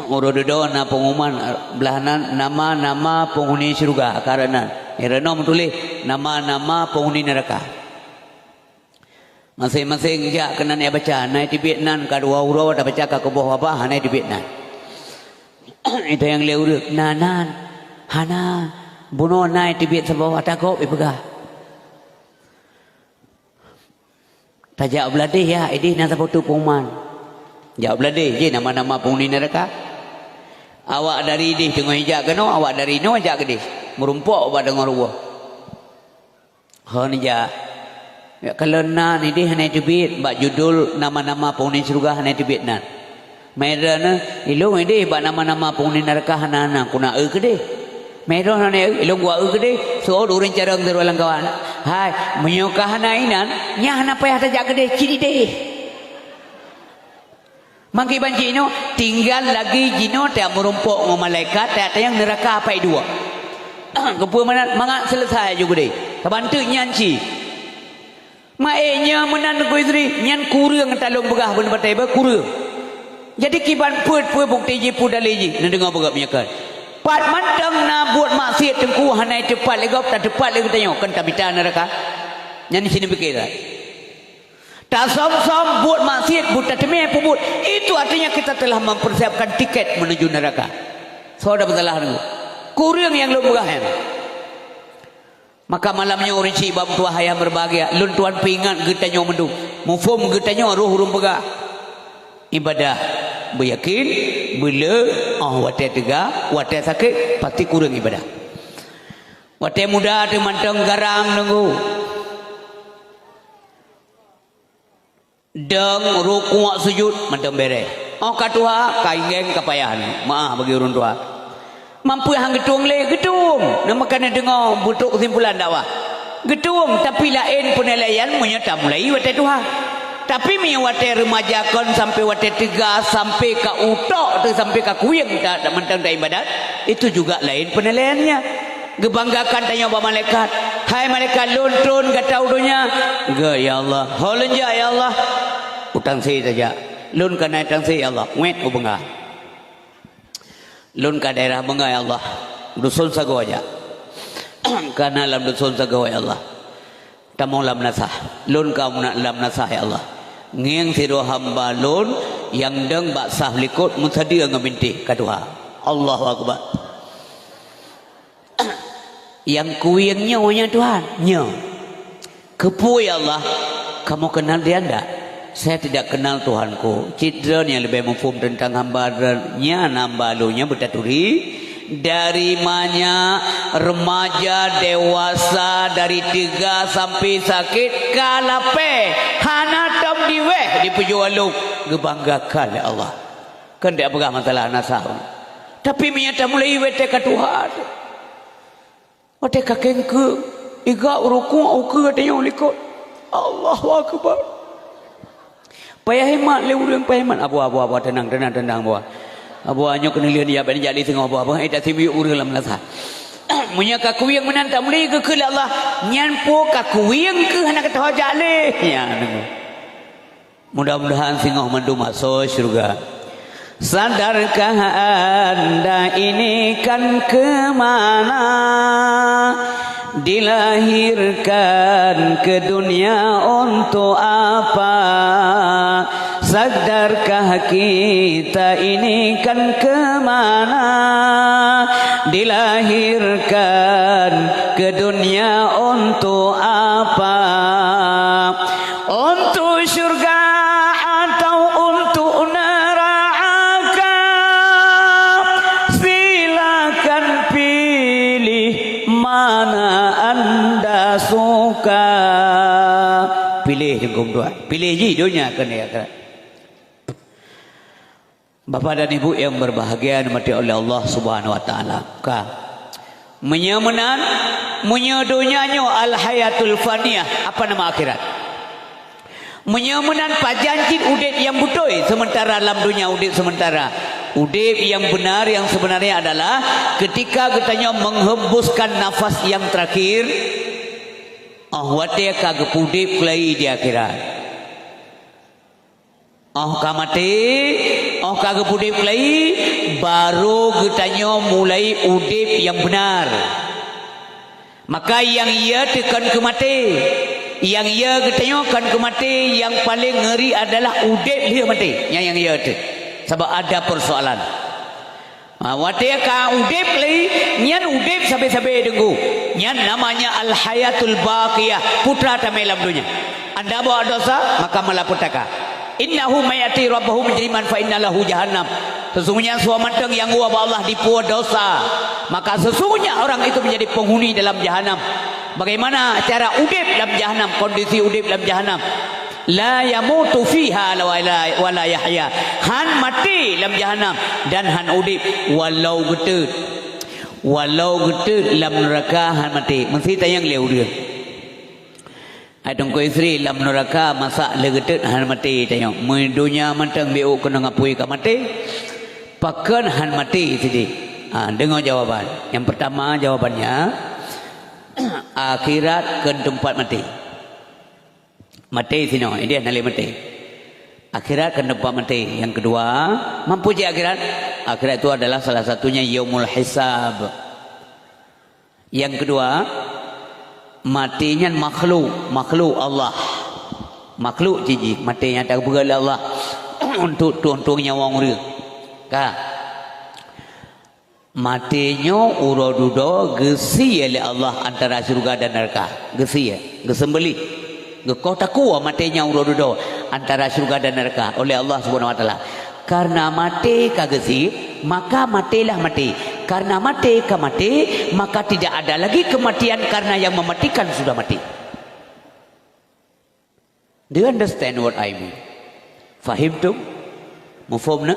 Uroe dudoe na peungumuman, blah nan nama-nama peunghuni syeuruga, karena ireunong meutuléh nama-nama peunghuni neuraka. Maséng-maséng jak keunan ya baca, na teubiet nan ka dua uroe tabaca ka kuboh babah, hana teubiet nan. Ita nyang lé ureuëng, na nan, hana, bunoe na teubiet saboh, ata gob ipeugah. Tajak beuladeh ya, ideh na saboh teuk pengumuman. Jak beuladeh, jih nama-nama peunghuni neuraka. Awak dari ideh teungoh ijak keunoe, awak dari inoe jak keudeh. Meurumpok bak deungon ruboh. Hon ijak. Ya, kalon nan ideh hana teubiet, bak judul nama-nama peunghuni syeuruga hana teubiet nan. Meureuh na, ilôn ideh bak nama-nama peunghuni neuraka hana-hana, kuna eu keudeh. Meureuh na eu, ilôn gua eu keudeh, seuôt ureuëng carông sidroe lam kawan. Hai, meunyoe ka hana inan, nyan hana payah tajak keudeh, cit ideh. Mangki ban cit inoe, tinggai lagée jinoe tajak meurumpok ngon malaikat, tajak tanyong neuraka apai dua. Keupeue meunan, mangat seuleusai aju keudeh. Tabanteuk nyan cit. Maé nyoe meunan Teungku Yusri, nyan kureueng talôn peugah beuneubatée beukureueng. Jadi kiban peuet-peuet bukeuti jih peue dalé jih, neudeungoe beugét meunyoe kon. Pat mantong na buet maksiet Teungku hana teupat lé gob, tateupat lé geutanyoe, kon tamita neuraka. Nyan sineupike that. Tasöm-söm buet maksiet, buet tateumé peubuet, itu artinya kita telah mempersiapkan tiket menuju neraka. Soe dak peusalah Teungku? Kureueng nyang lôn peugah nyan. Maka malam nyoe ureuëng chik bak meutuwah ayah meureubahagia, lôn tuan peuingat geutanyoe mandum. Muphom geutanyoe roh ureuëng peugah. Ibadah beuyakin, beuleu, óh watée teuga, watée sakét, pasti kureueng ibadah. Watée muda teuh mantong garang Teungku. Dong rukuk sujud mantong béreh. Óh ka tuha, ka inggeng ka payah nyoe. Meu'ah bagi ureuëng tuha. Mampu han geutueng lé, geutueng. Nama kana deungoe beutrok keusimpulan dakwah. Geutueng, tapi laén peunilaian meunyoe tamulai watée tuha. Tapi meunyoe watée reumaja kon sampai watée teuga, sampai ka utok teuh, sampai ka kuwieng ta-, ta-, mantong taibadat, itu juga laén peunilaiannya. Geubanggakan tanyoe bak malaikat, "Hai malaikat, lôn tron gata u donya." "Gét, ya Allah." "Ho lôn jak, ya Allah?" "Utang sé tajak." "Lôn ka na utang sé, ya Allah." "Wét u beunga." "Lôn ka daerah beunga, ya Allah. Duson sagoe jak." "Ka na lam duson sagoe, ya Allah." "Tamong lam meunasah." "Lôn ka meunan lam meunasah, ya Allah." "Ngieng sidroe hamba lôn nyang dong bak saf likot meusadeue ngon bintéh ka tuha." Allahu Akbar. Nyang kuwieng nyoe nyang Tuhan, nyoe. "Keupeue ya Allah, kamoe keunal dia ndak?" "Saya tidak kenal Tuhanku." Cit droe nyang leubeh muphom teuntang hamba droe nyan, hamba lôn nyan beutaturi. Dari manyak, remaja, dewasa, dari teuga sampai sakét, ka lapée, hana tom diweh dipeujeuet lôn, geubanggakan lé Allah. Kon dak peugah masalah nasab. Tapi meunyoe tamulai watée ka tuha, watée ka kengkeue, iga rukuk ukeue tanyoe likot. Allahu Akbar. Payah imat lé ureuëng, payah imat. "Abu, abu, abu, tenang, tenang, tenang, abu. Abu, nyoe keuneulheueh ya, ban jak di teungoh, abu, abu, eh, tasimiyuek ureuëng lam meunasah." Meunyoe ka kuwieng meunan tamulai geukheun lé Allah, nyan po ka kuwieng keuh hana geutoh jak lé. Ya, nunggu. Mudah-mudahan singoh mandum asoe syeuruga. Sadarkah anda ini kan ke mana? Dilahirkan ke dunia untuk apa? Sadarkah kita ini kan ke mana? Dilahirkan ke dunia untuk apa? Untuk syurga atau untuk neraka? Silakan pilih mana anda suka. Pilih jengkum tuan. Pilih ji dunia ke akhirat. Bapak dan Ibu yang berbahagia, dirahmati oleh Allah Subhanahu wa Taala. Ka. Meunyoe meunan, meunyoe donya nyoe al-hayatul faniyah, apa nama akhirat? Meunyoe meunan, pajan cit udeb nyang beutôi, sementara lam donya udeb sementara. Udeb nyang beunar, nyang sebenarnya adalah ketika geutanyoe menghembuskan nafas yang terakhir, oh watée ka geupudeb keulai di akhirat. Óh ka maté, óh ka geupudeb keulai, barô geutanyoe mulai udeb nyang beunar. Maka nyang ye teuh kon keu maté. Nyang ye geutanyoe kon keu maté, nyang paleng ngeuri adalah udeb lheueh maté. Nyan nyang ye teuh. Sabab ada persoalan. Ha, watée ka udeb lé, nyan udeb sabe-sabe deungoe. Nyan namanya al-hayatul baqiyah, peue teuma lam donya. Anda buat dosa, maka malapetaka. Innahu may ya'ti rabbahu mujriman fa inna lahu jahannam. Sesungguhnya soe mantong nyang woe bak Allah dipuwoe dosa, maka sesungguhnya orang itu menjadi penghuni dalam jahanam. Bagaimana cara udeb lam jahanam, kondisi udeb lam jahanam? La yamutu fiha wa la, wa la yahya. Han maté lam jahanam dan han udeb walau geuteut. Walau geuteut lam neuraka han maté. Meusti tanyong lé ureuëng. Hai Teungku Yusri, lam neuraka masa lé geuteut han maté tanyong. Meunyoe donya mantong biôk keuneuk apui ka maté, pakon han maté sideh? Ha, deungoe jawaban. Nyang pertama jawabannya, akhirat kon teumpat maté. Maté sinoe, ideh hana lé maté. Akhirat kon teumpat maté. Nyang keudua, mampu cit akhirat? Akhirat itu adalah salah satunya yaumul hisab. Nyang keudua, maté nyan makhluk, makhluk Allah. Makhluk cit jih, maté nyan tapeugah lé Allah untuk tueng-tueng nyawa ureuëng. Ka. Maté nyoe uroe dudoe geusie lé Allah antara syeuruga dan neuraka. Geusie, geuseumbeuléh, geukoh takue maté nyan uroe dudoe antara syeuruga dan neuraka oleh Allah Subhanahu wa Taala. Karena maté ka geusie, maka matélah maté. Karena maté ka maté, maka tidak ada lagi kematian karena yang mematikan sudah mati. Do you understand what I mean? Fahimtum? Mafhum na?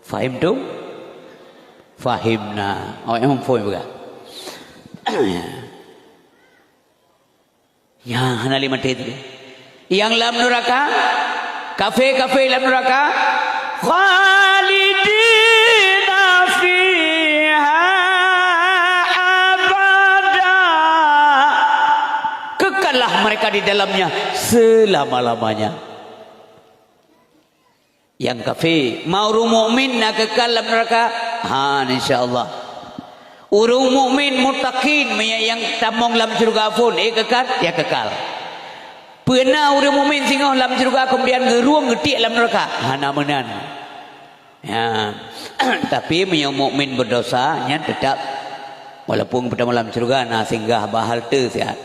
Fahimtum? Fahimna. Awak nyan mafhum bukan? Ya, hana lé maté tadi. Nyang lam neuraka, kafé-kafé lam neuraka, khalidina fiha abada. Kekallah mereka di dalamnya selama-lamanya. Nyang kafé, ma ureuëng mukmin na keukal lam neuraka? Ha, insya Allah. Ureuëng mukmin muttaqin, meunyo nyang tamong lam syeuruga phon, eh, keukal, ya keukal. Peue na ureuëng mukmin singoh lam syeuruga kemudian geurueng geutiek lam neuraka? Hana meunan. Ya. Tapi meunyo mukmin berdosa, nyan tetap, walaupun peutamong lam syeuruga, na singgah bak halte siat.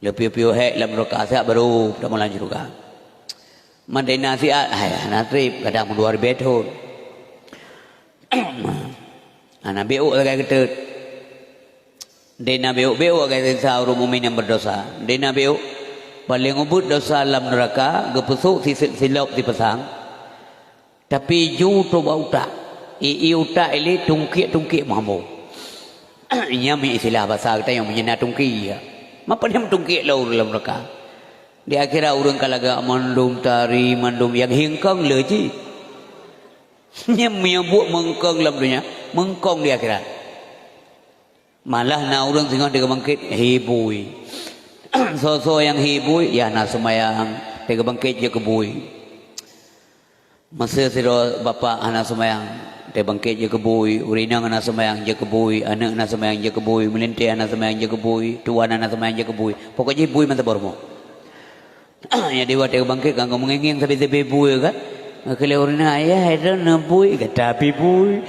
Leupie-pie hék lam neuraka siat baru peutamong lam syeuruga. Mandai na siat, hai, hana treb, kadang meudua ribée thon. Hana biôk sagai geuteut. Dena biôk-biôk sagai sisa ureuëng mukmin nyang berdosa. Dena biôk, paleng ubit dosa lam neuraka, geupeusok siseuk silop sipasang. Tapi ju toh bak utak. Ié utak ilée tungkiek-tungkiek meuhambo. Nyan meuistilah basa geutanyoe meunyo na tungkiek. Mapa nyang tungkiek lom ureuëng lam neuraka? Di akhirat ureuëng ka lagak mandum tari, mandum nyang hingkong le cit. Nyan meunyo buet meungkong lam donya, meungkong di akhirat. Malah na ureuëng singoh teubangkét hibui. Soe-soe nyang hibui, ya hana seumayang, teubangkét jeuet keu bui. Meuseu sidroe bapak hana seumayang, teubangkét jeuet keu bui, ureuëng inong hana seumayang jeuet keu bui, aneuëk hana seumayang jeuet keu bui, meulintée hana seumayang jeuet keu bui, tuan hana seumayang jeuet keu bui. Pokok jih bui mantong bak rumoh. Nyang di watée bangkét kan meungieng-ngieng sabe-sabe bui kan. Keuleue ureuëng ayah itu na bui gata pi bui.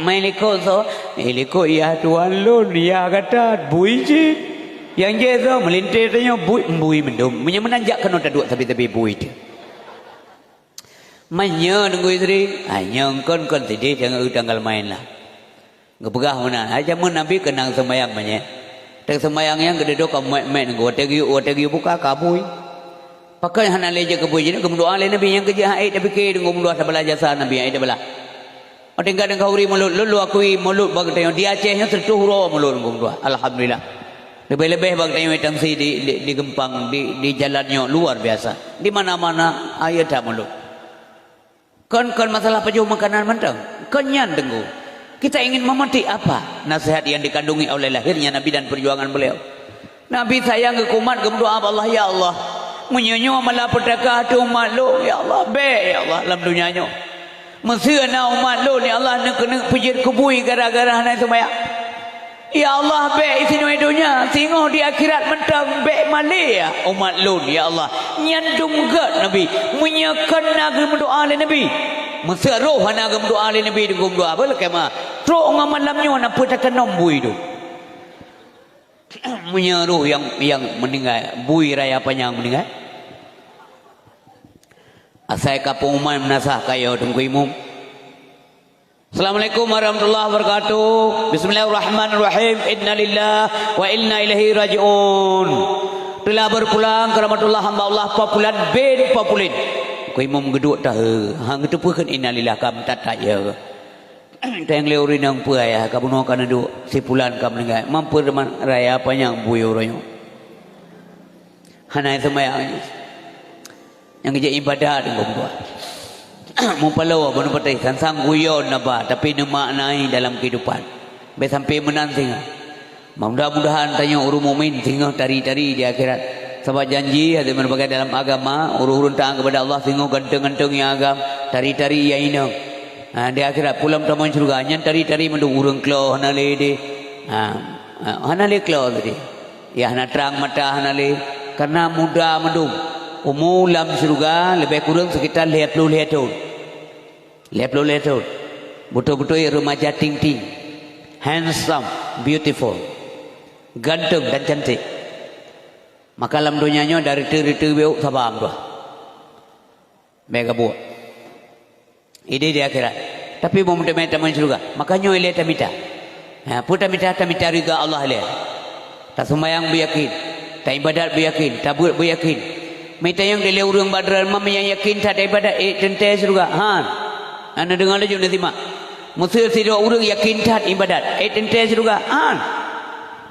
Mai likot soe, eh, likot yah tuan lôn, yah gata bui cit. Nyang jih soe meulintée tanyoe bui, bui mandum. Meunyo meunan jak keunoe taduek sabe-sabe bui teuh. Meunyo Teungku Yusri, ha, nyoe kon-kon sideh tanggal, tanggal main lah. Geupeugah meunan, hai jameun Nabi keunong seumayang meunyoe. Teuh seumayang nyang geududoe ka meuet-meuet ngon watée geuyue, watée geuyue buka ka bui. Pakon hana lé jeuet keu bui jih, geumeudoa lé Nabi nyang keujeuet hana ék tapike deungon meudoa sabalah jasa Nabi hana ék tabalah. Watèe ka deungon uri mulod, lôn lôn akui mulod bak geutanyoe di Aceh nyoe seureutôh uroe mulod deungon meudoa. Alhamdulillah. Leubeh-leubeh bak geutanyoe tangsi di, di, di Geumpang, di, di jalan nyoe luar biasa. Di mana-mana, ayo that mulod. Kon, kon masalah pajoh makanan mantong. Kon nyan teungku. Kita ingin memetik apa nasihat yang dikandungi oleh lahirnya Nabi dan perjuangan beliau. Nabi sayang keu umat geumeudoa bak Allah, "Ya Allah, meunyoe nyoe malapetaka ateueh umat lôn, ya Allah, bèk ya Allah lam donya nyoe. Meuseu na umat lôn ya Allah neuk keuneuk peujeuet keu bui gara-gara hana seumayang." Ya Allah, bèk isinoe donya, singoh di akhirat mantong bèk malèe umat lôn, ya Allah. Nyan dum gèt Nabi, meunyoe kon na geumeudoa lé Nabi. Meuseu roh hana geumeudoa lé Nabi, geumeudoa beuh lakèe ma. Trok ngon malam nyoe na peue tatanom bui tu. Meunyoe roh nyang, nyang meuninggai, bui raya panyang meuninggai. Asai ka pengumuman meunasah kayo Teungku Imum. Assalamualaikum warahmatullahi wabarakatuh. Bismillahirrahmanirrahim. Innalillah wa inna ilaihi raji'un. Telah berpulang keramatullah hamba Allah Papulan bin Papulin. Ku imum geuduek tahe. Hang geuteupeue kheun innalillah kam tatat ya. Tayang lé ureueng nyang peue ayah ka bunoe ka neuduek si pulan ka meuninggai. Mampu teuma raya panyang bui uroe nyoe. Hana seumayang. Nyang jeuet ibadat deungon buah. Mupaloe bunoe patéh, sang-sang guyon na ba, tapi neumaknai dalam kehidupan. Bèk sampai meunan singoh. Mudah-mudahan tanyoe ureueng mukmin singoh tari-tari di akhirat. Sabab janji hana meubagai dalam agama, ureueng-ureueng taat kepada Allah singoh ganteng-ganteng nyang agam, tari-tari nyang inong. Ha, di akhirat pulang tamong syeuruga, nyan tari-tari mandum ureueng klo hana lé deh. Ha, ha, hana lé klo tadi. Ya, hana trang mata hana lé, karena muda mandum. Umu lam syeuruga lebih kurang sekitar lhèe ploh lhèe thon. Lhèe ploh lhèe thon. Beutôi-beutôi remaja ting-ting. Handsome, beautiful. Ganteng dan cantik. Maka lam donya nyoe dari teu-teu beuk saba meutuah. Bèk gabuek. Idéh di akhirat. Tapi meumeuteumé tamong syeuruga. Maka nyoe ilèe tamita. Ha, peue tamita? Tamita ridha Allah ilèe. Taseumayang beuyakin. Taibadat beuyakin. Tabeuet beuyakin. Meutanyong dilèe ureueng bak droeneuh, "Meunyoe yakin that ibadat, ék teuntèe syeuruga?" Han. Hana deungoe laju neusimak. Meuseu sidroe ureueng yakin that ibadat, ék teuntèe syeuruga? Han.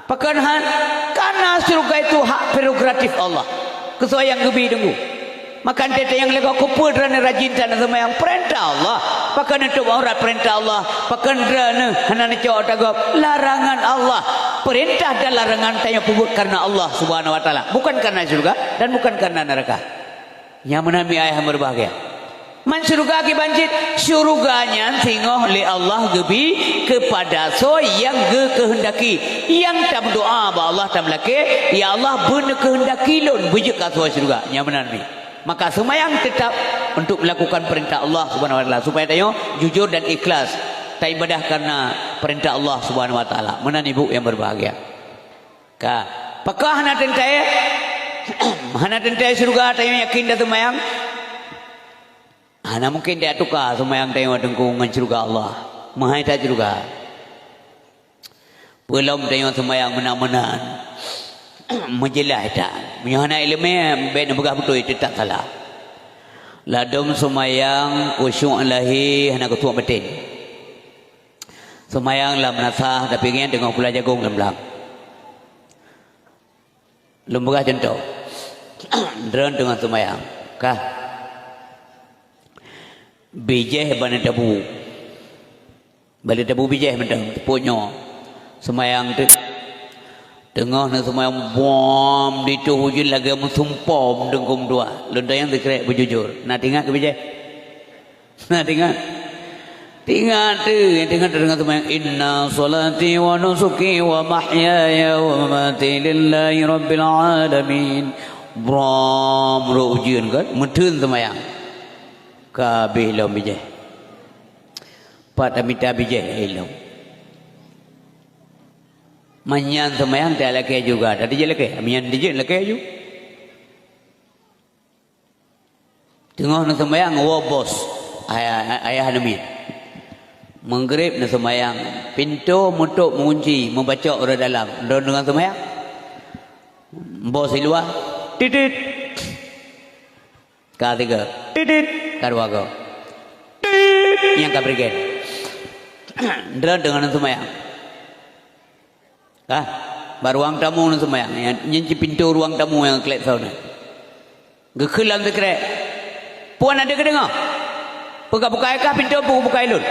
Pakon han? Karena syeuruga itu hak prerogatif Allah. Keu soe nyang geubi deungon. Maka teuntèe nyang leuka keupeue droeneuh rajin that neuseumayang, peurintah Allah. Pakon neutôp aurat, peurintah Allah. Pakon droeneuh hana neucok ata gob, larangan Allah. Peurintah dan larangan tanyoe peubuet karena Allah Subhanahu wa Taala, bukan karena syeuruga dan bukan karena neuraka. Nyang meunan mi ayah meubahgia. Man syeuruga kiban cit, syeuruga nyan singoh lé Allah geubi keupada soe nyang geukeuheundaki. Nyang tameudoa bak Allah tameulakèe, "Ya Allah, beuneukeuheundaki lôn beujeuet keu asoe syeuruga." Nyang meunan mi. Maka seumayang teutap untuk melakukan peurintah Allah Subhanahu wa Taala, supaya tanyoe jujur dan ikhlas taibadah karena peurintah Allah Subhanahu wa Taala. Meunan ibu nyang meubahgia. Ka. Pakon hana teuntèe? Hana teuntèe syeuruga tanyoe yakin taseumayang? Hana mungken tatuka seumayang tanyoe teungku ngon syeuruga Allah. Meuhai that syeuruga. Peulom tanyoe seumayang meunan-meunan. Meujeulaih that. Meunyoe hana ileumèe, bèk neupeugah beutôi, teutap salah. Ladôm seumayang khusyuk lahé hana khusyuk batén. Seumayang lam meunasah, tapi ngieng teungoh pula jagong lam blang. Lôn peugah cuntoh. Droen teungoh seumayang. Kah. Bijèh bak neutabu. Bak neutabu bijèh mantong, teupot nyoe. Seumayang teuk. Teungoh neuseumayang, bom, ditoh ujeuen lagèe meusumpom deungkom dua. Lôn tanyong sikrek beujujur. Na teuingat keu bijèh? Na teuingat? Teuingat teuh, nyang teuingat teuh deungon seumayang, "Inna sholati wa nusuki wa mahyaya wa mamati lillahi rabbil alamin." Brom, rhot ujeuen kan, meutheun seumayang. Ka abéh lom bijèh. Pat tamita bijèh ilom. Meunyan seumayang talakèe juga, tadi jeuet lakèe, meunyan dijeuet lakèe ju. Teungoh neuseumayang woe bos, ayah, ayah neumien. Meugréb neuseumayang, pintoe meutôp meugunci, meubacok ureueng dalam, droen teungoh seumayang. Bos di luwa, titit. Ka tiga. Titit. Ka dua go. Titit. Nyang ka brigade. Droe deungon seumayang. Ka. Bak ruang tamu nyan seumayang. Nyan, nyan cit pintoe ruang tamu nyang klek soe nyan. Geukheun lam sikrek. Puan ada keudeungoe? Peugah bukai kah pintoe, peue bukai lôn.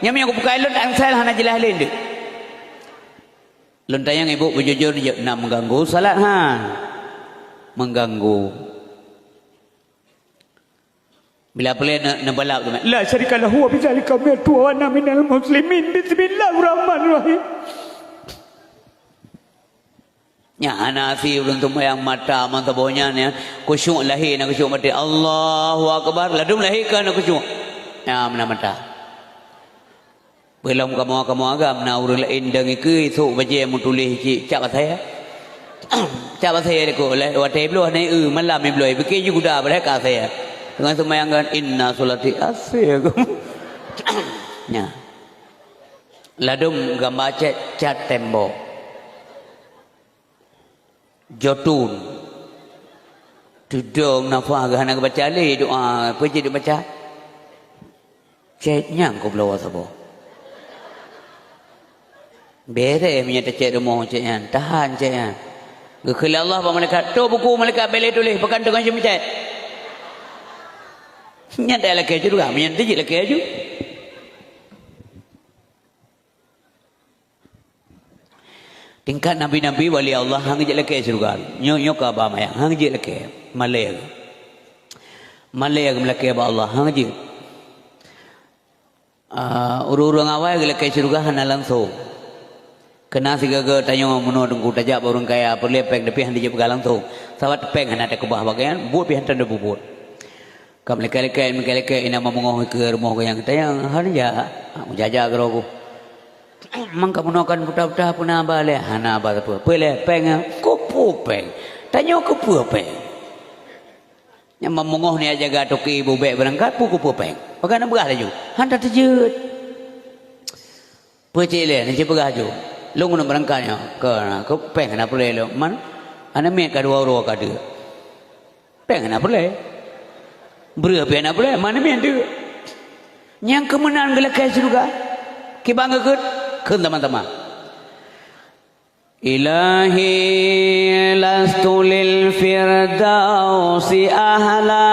Nyan meunyoe bukai lôn, ansai hana jeulaih lé deuh. Lôn tanyong ibu beujujur jeuet na mengganggu salat han. Mengganggu. Bila peureulée ne-, neubalap teuma, "La syarika lahu wa bidzalika umirtu wa ana minal muslimin. Bismillahirrahmanirrahim." Nyan hana asie ulôn seumayang mata mantong boh nyan, ya. Khusyuk lahé na khusyuk batin. Allahu Akbar. Ladum lahé ka na khusyuk. Ya, meunan mata. Peulom kamoe-kamoe agam na ureuëng laén dong ikeue sôk bajée meutuléh cit cap asèe. Cap asèe dikô lé watée bloe hana eu malam bloe bike ju guda padahai ka asèe. Teungoh seumayang kan inna sholati asèe. Nya. Ladum gamba cét cat tembok. Jotun. Tudong nafah geuh hana geubaca lé doa, peue jeuet baca? Cét nyang keubloe saboh. Bèrèh meunyoe tacét rumoh cét nyan, tahan cét nyan. Geukheun lé Allah bak malaikat, "Toh buku malaikat bèk lé tuléh, pakon teungoh jeuem cét." Nyan dak lakèe ju juga, meunyan teuh jeuet lakèe ju. Tingkat nabi-nabi wali Allah hang jeuet lakèe syeuruga. Nyoe, nyoe ka ba mayang, hang jeuet lakèe. Malèe. Malèe meulakèe bak Allah, hang jeuet. Ah, ureuëng-ureuëng awai geulakèe syeuruga hana langsong. Keunan sigoe-goe tanyoe meunoe teungku tajak bak ureuëng kaya, peureulée péng tapi hana jeuet peugah langsong. Sabab péng hana takeubah bagian, buet pih hana tapubuet. Ka meulikot-likot, meulikot-likot, inan meungoh ikeue rumoh geuh nyang tanyong, "Hana jak?" "Ah, jaja keudroe." "Mang ka meunoe kan buta-buta peue na haba lé?" "Hana haba sapeue." "Peue lé péng nyan?" "Keupeue péng? Tanyoe keupeue péng?" Nyang meungoh nyan jaga toke bubek beurangkat, peue keupeue péng? Pakon na beurah laju? "Hana teujeuet." "Peue cit lé, neuci peugah ju. Lôn keuneuk beurangkat nyoe. Keu, keu péng hana peureulée lôn. Man, hana miet ka dua uroe ka deuek. Péng hana peureulée. Breueh pih hana peureulée, man miet deuek." Nyang keu meunan geulakèe syeuruga. Kiban geukheun, kheun tamah-tamah. Ilahi lastu lil firdausi ahla.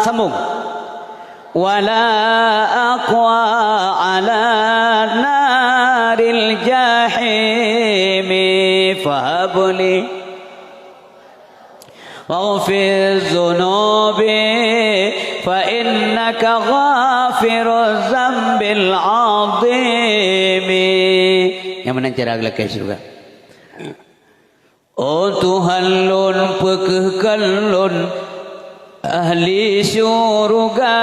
Sambung. Wala aqwa ala naril jahimi fahabli. Waghfir dzunubi fa innaka ghafiruz dzambil adzimi. Nyang meunan cara geulakèe syeuruga. Oh Tuhan lôn, peu kheueh kon lôn ahli syeuruga,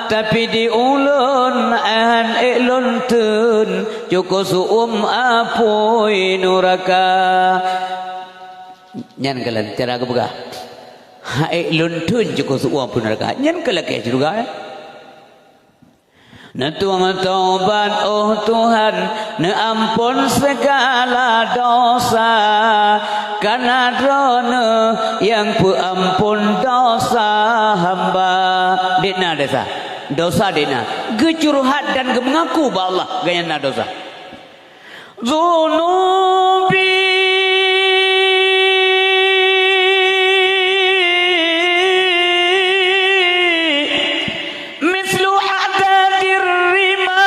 tapi di ulôn han ék lôn theun, cukôp su-uem apui nuraka. Nyan kalon cara geupeugah. Han ék lôn theun cukôp su-uem apui nuraka. Nyan keuh lakèe syeuruga, eh. Neutueng taubat, oh Tuhan, neuampon sigala dosa, kareuna Droeneuh nyang peuampon dosa hamba. Dek na dosa, dosa dek na. Geucurhat dan geumeungaku bak Allah, gobnyan na dosa. Dzunubi mislu hadadir rimali,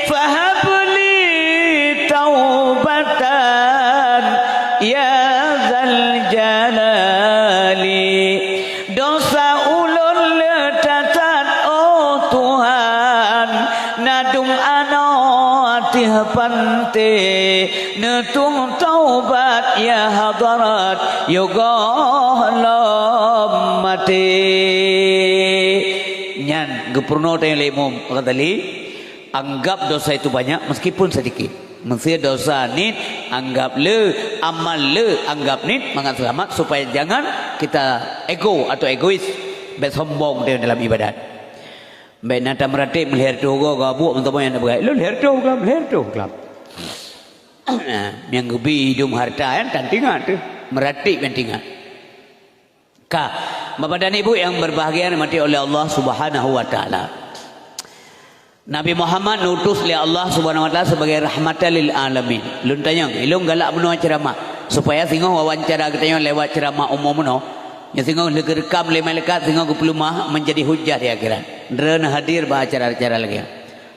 fahabli taubatan ya dzal jalali. Dosa ulôn le that-that, oh Tuhan, na dum anoe ateueh panté, neutueng taubat ya hadarat, yôh gohlom maté. Nyan geupeurunoe teuh lé Imam Ghazali, anggap dosa itu banyak meskipun sedikit. Meusé dosa niet, anggap le, amal le, anggap niet, mangat seulamat, supaya jangan kita ego atau egois, bèk sombong di dalam ibadat. Bèk na tameuratéb meulhèe reutôh goe, goe buet meuteumé nyang na beugai. Lôn lhèe reutôh gram, lhèe reutôh gram. Nyang geubi idum harta nyan tan teuingat teuh. Meuratéb nyang teuingat. Ka, Bapak dan Ibu yang berbahagia, dirahmati oleh Allah Subhanahu wa Taala. Nabi Muhammad neutus lé Allah Subhanahu wa Taala sebagai rahmatan lil alamin. Lôn tanyong, ilôn galak bunoe ceuramah, supaya singoh wawancara geutanyoe lewat ceuramah umum bunoe. Nyoe singoh geukheun lé malaikat, singoh geupeuleumah menjadi hujah di akhirat. Droeneuh hadir bak acara-acara lagée nyan.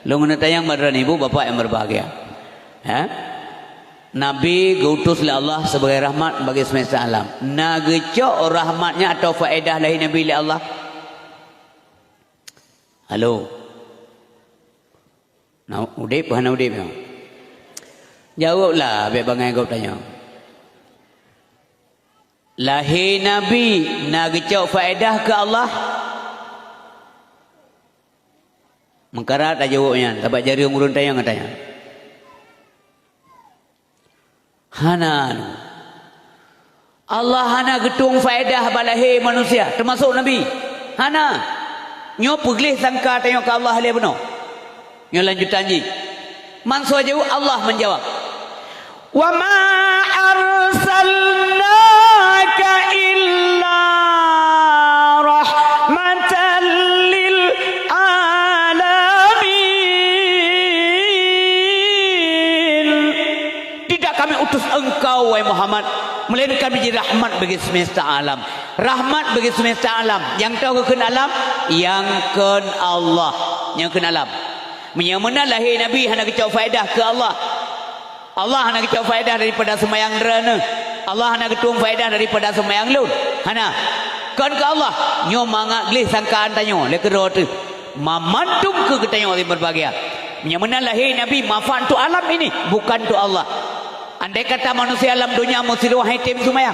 Lôn neutanyong bak droeneuh ibu bapak yang berbahagia. Ha? Nabi geuutus lé Allah sebagai rahmat bagi semesta alam. Na geucok rahmat nyan atau faedah lahé Nabi lé Allah? Halo. Na udeb hana udeb nyoe? Jaweueb lah, bék bangai gob tanyoe. Lahé Nabi na geucok faedah keu Allah? Meukarat tajaweueb nyan, sabab jareueng ureuëng tanyong-tanyong. Hana. Allah hana geutueng faedah bak lahé manusia, teumasok Nabi. Hana. Nyoe peugleh sangka tanyoe keu Allah lé bunoe. Nyoe lanjutan jih. Mansoe jaweueb, Allah menjawab, "Wa ma arsalnaka illa rahmatan lil alamin." Tidak Kami utus engkau, wahai Muhammad, melainkan menjadi rahmat bagi semesta alam. Rahmat bagi semesta alam. Nyang toh geukheun alam, nyang kheun Allah. Nyang kheun alam. Meunyoe meunan lahé Nabi hana geucok faedah keu Allah. Allah hana geucok faedah daripada seumayang droeneuh. Allah hana geutueng faedah daripada seumayang lôn. Hana. Kon keu Allah, nyoe mangat gleh sangkaan tanyoe lé keudroe teuh. Mamandum keu geutanyoe lé berbahagia. Meunyoe meunan lahé Nabi manfaat untuk alam ini, bukan untuk Allah. Andai kata manusia lam donya meusidroe hai tem seumayang,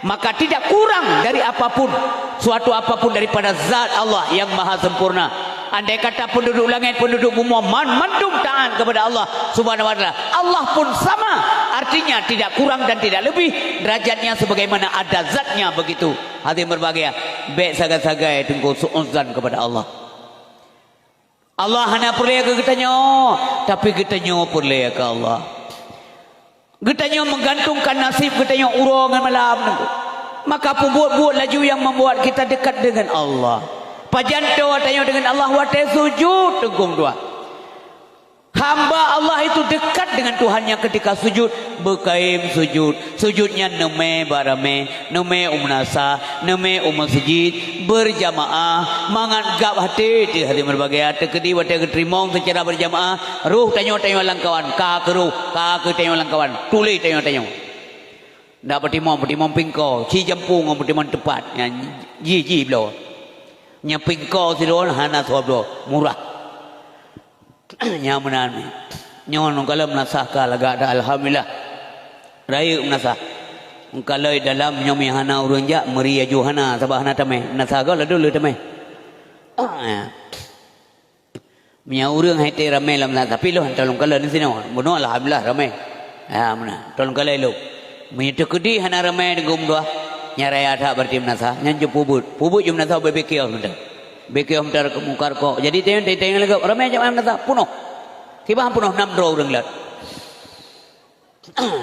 maka tidak kurang dari apapun, suatu apapun daripada zat Allah yang maha sempurna. Andai kata penduduk langit, penduduk bumoe, man, mandum taat kepada Allah Subhanahu wa Taala, Allah pun sama, artinya tidak kurang dan tidak lebih, derajatnya sebagaimana ada zatnya begitu. Hadirin berbahagia, bék sagai-sagai teungku suuzan kepada Allah. Allah hana peureulée keu geutanyoe, tapi geutanyoe peureulée keu Allah. Geutanyoe meugantungkan naseb geutanyoe uroe ngon malam nyoe. Maka peubuet-buet laju nyang membuat kita dekat dengan Allah. Pajan toe tanyoe dengan Allah watée sujud teungku dua. Hamba Allah itu dekat dengan Tuhannya ketika sujud, beukayém sujud. Sujud nyan neumé bak ramé, neumé u meunasah, neumé u meuseujid, beurjamaah, mangat gab até teuh hadirin berbahagia, teukeudi watée geuteurimong seucara beurjamaah, roh tanyoe-tanyoe lam kawan, ka keu roh, ka keu tanyoe lam kawan, tuléh tanyoe-tanyoe. Ndak peutimong, peutimong pingko, ci jampu ngon peutimong teupat, nyan jih-jih bloe. Nyang pingko sidroe hana soe bloe, murah. Nyang meunan mi. Nyoe ngon kalon meunasah ka lagak that, alhamdulillah. Rayeuk meunasah. Ngon kalon dalam nyoe mi hana ureuëng jak, meuri aju hana, sabab hana tamé. Meunasah goe ladôm le tamé. Ah, ya. Meunyoe ureuëng hai tée ramé lam meunasah, tapi lôn tolong kalon di sinoe. Bunoe alhamdulillah ramé. Ya, meunan. Tolong kalon lôn. Meunyoe teukeudi hana ramé di gom dua, nyang raya that berarti meunasah, nyan jeuet peubuet. Peubuet jeuet meunasah bak B K O mantong. B K O mantong mungkar kok. Jadi teueng-teueng lagak ramé jamaah meunasah, punoh. Kiban punoh nam droe ureuëng lat.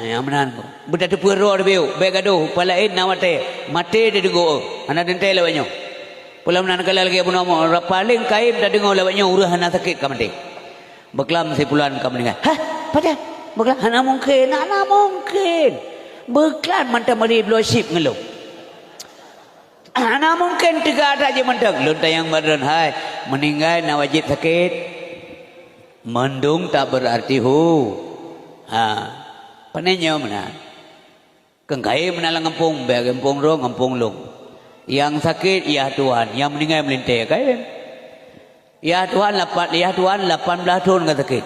Nyang meunan. Beutateupeue droe teubiet, bék gadoh, palaén na watée. Maté di deungoe, hana teuntée lawét nyoe. Peue lom nan kala lagée bunoe mo, paléng kayém tadeungoe lawét nyoe ureuëng hana sakét ka maté. Beuklam si pulan ka meuninggai. Hah? Pajan? Beuklam? Hana mungken, hana mungken. Beuklam mantong meuri bloe chip ngon lôn. Hana mungken teuga that jih mantong. Lôn tanyong bak droen, hai, meuninggai na wajéb sakét? Mandum tak berarti hu. Ha. Pane nyoe meunan. Keu kayém meunan lam gampông, bék gampông droe, gampông lôn. Nyang sakét yah tuan, nyang meuninggai meulintée kayém. Yah tuan lapan, yah tuan lapan blaih thon ka sakét.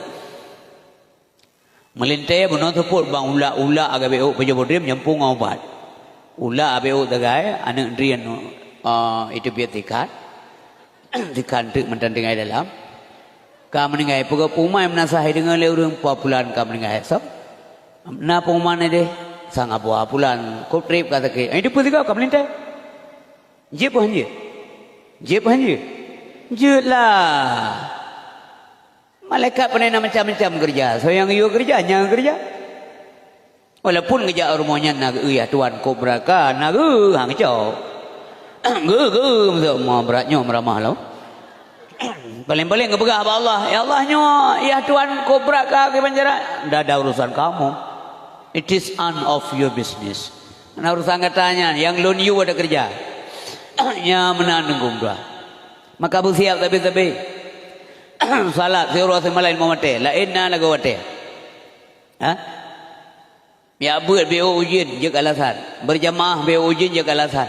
Meulintée bunoe seupôt bang ulak-ulak agak bék ôk pajoh bodem nyampung ngon ubat. Ulak abék ôk sagai, aneuëk drien, eh, itu biet sikat. Sikat teuk mantong tinggai dalam. Ka meuninggai, peugah peumai meunasah deungoe lé ureuëng, "Pulan ka meuninggai." Soe? "Na peungumuman deh." "Sang abua pulan, kop treb ka sakét." Ai, deupeue sigoe ka meulintée. Jeuet peue han jeuet? Jeuet peue han jeuet? Jeuet lah. Malaikat pane na macam-macam keureuja. Soe nyang yue keureuja, nyang keureuja. Walaupun geujak rumoh nyan na geu, "Yah Tuhan, kobra ka na geu," ha, geucok. Geu, geu, maksud, "Ma brat nyoe meuramah lom." Paléng-paléng geupeugah bak Allah, "Ya Allah, nyoe, yah Tuhan, kobra ka kiban cara." "Ndak ada urusan kamu. It is none of your business." "Na urusan gata nyan, nyang lôn yue ada kerja." Nya meunan Teungku meutuah. Maka beusiab sabe-sabe. Salat, siuroe simalèe mau watèe, laén na lagoe watèe. Ha? Miak beuet beu ujeuen jeuet alasan. Beurjamaah beu ujeuen jeuet alasan.